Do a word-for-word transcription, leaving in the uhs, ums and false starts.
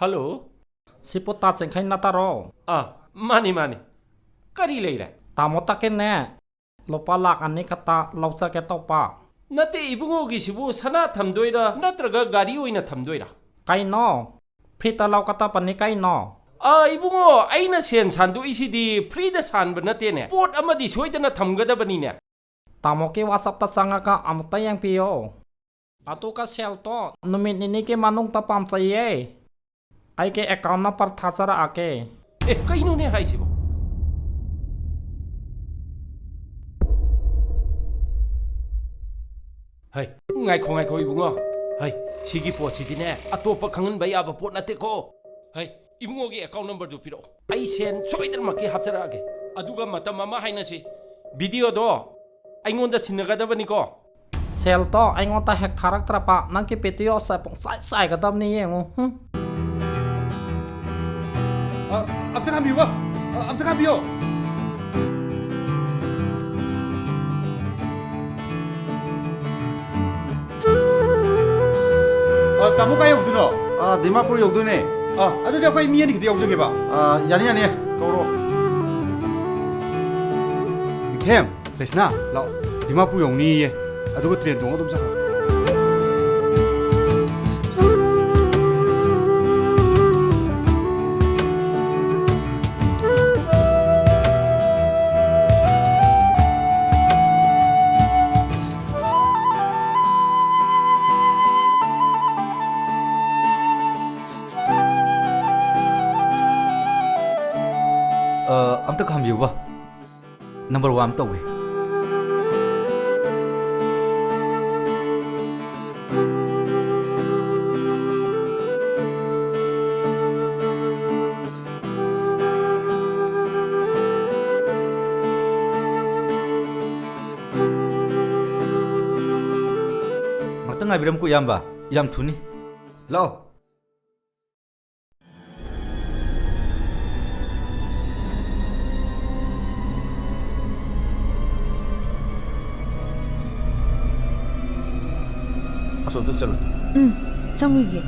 Hello. ꯁꯤꯕꯨ ꯇꯥ ꯆꯦꯡꯈꯩ ꯅꯠꯇꯔꯣ? ꯑꯥ, ꯃꯥꯅꯤ, ꯃꯥꯅꯤ꯫ ꯀꯔꯤ ꯂꯩꯔꯦ? ꯇꯥꯃꯣ ꯇꯛꯀꯦꯅꯦ꯫ ꯂꯨꯄꯥ ꯂꯥꯛ ꯑꯅꯤ ꯈꯛꯇ ꯂꯧꯖꯒꯦ ꯇꯧꯕ꯫ ꯅꯠꯇꯦ, ꯏꯕꯨꯡꯉꯣꯒꯤꯁꯤꯕꯨ ꯁꯅꯥ ꯊꯝꯗꯣꯏꯔꯥ ꯅꯠꯇ꯭ꯔꯒ ꯒꯥꯔꯤ ꯑꯣꯏꯅ ꯊꯝꯗꯣꯏꯔꯥ? ꯀꯩꯅꯣ? ꯐ꯭ꯔꯤꯗ ꯂꯧꯒꯗꯕꯅꯤ ꯀꯩꯅꯣ? ꯑꯥ, ꯏꯕꯨꯡꯉꯣ, ꯑꯩꯅ ꯁꯦꯟ ꯁꯥꯟꯗꯣꯛꯏꯁꯤꯗꯤ ꯐ꯭ꯔꯤꯗ ꯁꯥꯟꯕ ꯅꯠꯇꯦꯅꯦ꯫ ꯄꯣꯠ ꯑꯃꯗꯤ ꯁꯣꯏꯗꯅ ꯊꯝꯒꯗꯕꯅꯤꯅꯦ꯫ ꯇꯥꯃꯣꯒꯤ WhatsApp-ꯇ ꯆꯪꯉꯒ ꯑꯃꯨꯛꯇ ꯌꯦꯡꯕꯤꯌꯣ꯫ ꯑꯗꯨꯒ ꯁꯦꯜꯗꯣ ꯅꯨꯃꯤꯠ ꯅꯤꯅꯤꯒꯤ ꯃꯅꯨꯡꯗ ꯄꯥꯝꯖꯩꯌꯦ꯫ ꯑꯩꯒꯤ account number ꯊꯥꯖꯔꯛꯑꯒꯦ꯫ ꯑꯦ, ꯀꯩꯅꯣꯅꯦ ꯍꯥꯏꯁꯤꯕꯣ? ꯍꯩ, ꯉꯥꯏꯈꯣ, ꯉꯥꯏꯈꯣ, ꯏꯕꯨꯡꯉꯣ꯫ ꯍꯩ, ꯁꯤꯒꯤ ꯄꯣꯠꯁꯤꯗꯤꯅꯦ, ꯑꯇꯣꯞꯄ ꯈꯪꯍꯟꯕ ꯌꯥꯕ ꯄꯣꯠ ꯅꯠꯇꯦꯀꯣ꯫ ꯍꯩ, ꯏꯕꯨꯡꯉꯣꯒꯤ account number-ꯗꯨ ꯄꯤꯔꯛꯑꯣ꯫ ꯑꯩ ꯁꯦꯟ ꯁꯣꯏꯗꯅꯃꯛꯀꯤ ꯍꯥꯞꯆꯔꯛꯑꯒꯦ꯫ ꯑꯗꯨꯒ ꯃꯇꯝ ꯑꯃ ꯍꯥꯏꯅꯁꯤ꯫ Video-ꯗꯣ ꯑꯩꯉꯣꯟꯗ ꯁꯤꯟꯅꯒꯗꯕꯅꯤꯀꯣ꯫ ꯁꯦꯜꯗꯣ ꯑꯩꯉꯣꯟꯗ ꯍꯦꯛ ꯊꯥꯔꯛꯇ꯭ꯔꯕ ꯅꯪꯒꯤ video-ꯁꯦ ꯄꯨꯡꯆꯥꯏ ꯆꯥꯏꯒꯗꯕꯅꯤ, ꯌꯦꯡꯉꯨ꯫ ꯍꯨꯝ꯫ ꯑ, ꯑꯝꯇ ꯈꯥꯝꯕꯤꯌꯨꯕ꯫ ꯑ, ꯑꯝꯇ ꯈꯥꯝꯕꯤꯌꯣ꯫ ꯑ, ꯇꯥꯃꯣ ꯀꯥꯏ ꯌꯧꯗꯣꯏꯅꯣ? ꯑ, ꯗꯤꯃꯥꯄꯨꯔ ꯌꯧꯗꯣꯏꯅꯦ꯫ ꯑ, ꯑꯗꯨꯗꯤ ꯑꯩꯈꯣꯏ ꯃꯤ ꯑꯅꯤ ꯈꯛꯇ ꯌꯥꯎꯖꯒꯦꯕ꯫ ꯑ, ꯌꯥꯅꯤ, ꯌꯥꯅꯤ꯫ ꯀꯧꯔꯣ꯫ ꯃꯤꯈꯦꯝ, ꯂꯩꯁꯅꯥ, ꯂꯥꯛꯑꯣ꯫ ꯗꯤꯃꯥꯄꯨꯔ ꯌꯧꯅꯤꯌꯦ꯫ ꯑꯗꯨꯒ train ꯇꯣꯡꯉ ꯑꯗꯨꯝ ꯆꯠꯈ꯭ꯔꯣ꯫ ꯑ, ꯑꯝꯇ ꯈꯥꯝꯕꯤꯌꯨꯕ꯫ Number one ꯇꯧꯒꯦ꯫ ꯉꯥꯛꯇꯪ ꯉꯥꯏꯕꯤꯔꯝꯀꯣ, ꯏꯌꯥꯝꯕ꯫ ꯌꯥꯝ ꯊꯨꯅꯤ꯫ ꯂꯥꯛꯑꯣ꯫ ꯁꯣꯝꯗ ꯆꯠꯂꯨ꯫ ꯎꯝ, ꯆꯪꯉꯨꯒꯦ꯫